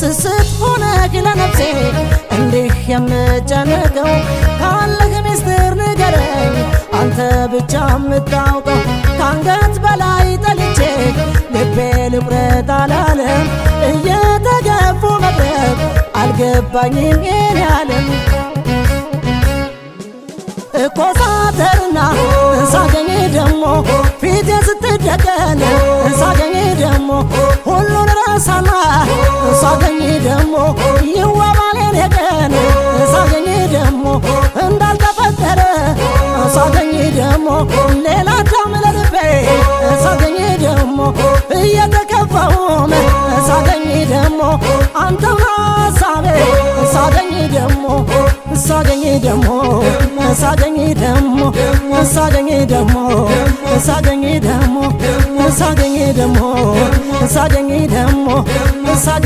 ስስት ሆነህ ለነፍሴ እንዲህ የምጨነቀው? ካለህ ሚስጥር ንገረኝ አንተ ብቻ የምታውቀው። ከአንገት በላይ ጠልቼ ልቤ ልቁረጥ አላለም። እየተገፉ መቅረብ አልገባኝም የኔ ዓለም። እኮሳተርና ሳገኝ ደሞ፣ ፊቴ ስትደቀን ሳገኝ ደሞ፣ ሁሉን ረሳና ሳገኝ ደሞ፣ ይዋባል የኔ ቀን ሳገኝ ደሞ፣ እንዳልተፈጠረ ሳገኝ ደሞ፣ ሌላ አዳም ለልቤ ሳገኝ ደሞ፣ እየተከፋውም ሳገኝ ደሞ፣ አንተው ሀሳቤ ሳገኝ ደሞ፣ ሳገኝ ደሞ፣ ሳገኝ ደሞ፣ ሳገኝ ደሞ፣ ሳገኝ ደሞ፣ ሳገኝ ደሞ፣ ሳገኝ ደሞ፣ ሳገኝ